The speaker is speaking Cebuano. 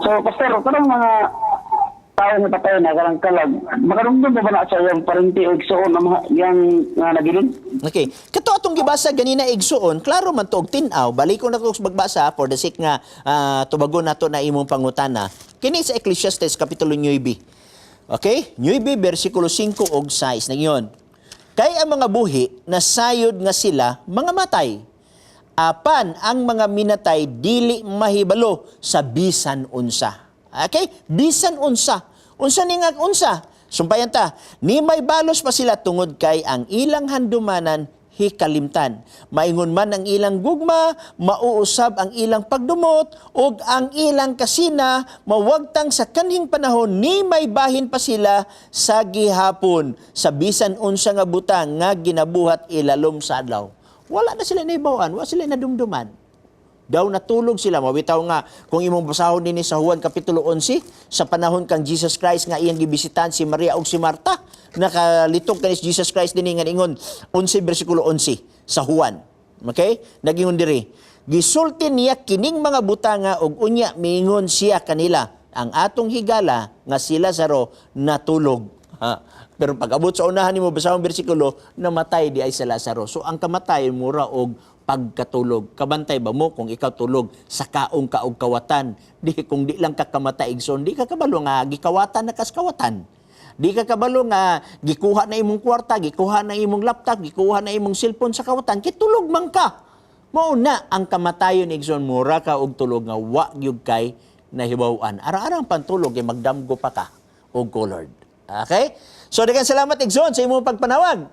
So, Pastor, kanang mga tao nga patay na, kanang kalag, makarumdum ba ba na sa iyang parente o igsuon ang mga iyang nga nabilin? Okay. Kato atong gibasa ganina, igsuon, klaro man to og tin-aw. Balikon na ko sa bagbasa for the sake nga tubagon nato na imong pangutana. Kini sa Ecclesiastes kapitulo 9. Okay? 9 bersikulo 5 ug 6 nagyon. Kay ang mga buhi nasayod nga sila mga matay. Apan ang mga minatay dili mahibalo sa bisan unsa. Okay? Bisan unsa. Unsa ni nga unsa? Sumpayan ta. Ni may balos pa sila tungod kay ang ilang handumanan hikalimtan. Maingon man ang ilang gugma, mauusab ang ilang pagdumot, ug ang ilang kasina, mawagtang sa kanhing panahon, ni may bahin pa sila sa gihapon, sa bisan unsa nga butang nga ginabuhat ilalom sa adlaw. Wala na sila naibawan, wala sila nadumduman. Daw natulog sila. Mabitaw nga, kung imong basahon dinhi sa Juan Kapitulo 11, sa panahon kang Jesus Christ nga iyang gibisitan si Maria ug si Marta, nakalitok kanis Jesus Christ dinhi nga ingon 11 bersikulo 11 sa Juan. Okay? Nagingon diri. Gisulti niya kining mga butanga ug unya miingon siya kanila, "Ang atong higala nga si Lazaro natulog." Ha. Pero pag abot sa unahan nimo basahon bersikulo, namatay di ay sa Lazaro. So ang kamatay mura og pagkatulog. Kabantay ba mo kung ikaw tulog sa kaong kaog kawatan? Di kung di lang ka kamatay, igsoon, di ka kabalo nga gikawatan na kas kawatan. Di ka kabalo nga gikuha na imong kwarta, gikuha na imong laptop, gikuha na imong cellphone sa kawatan, kitulog man ka. Mao na ang kamatayon, igsoon, mura ka og tulog nga wa gyud kay nahibaw-an. Ara-arang pantulog kay magdamgo pa ka og colored. Okay? So daghang salamat, igsoon, sa imong pagpanawag.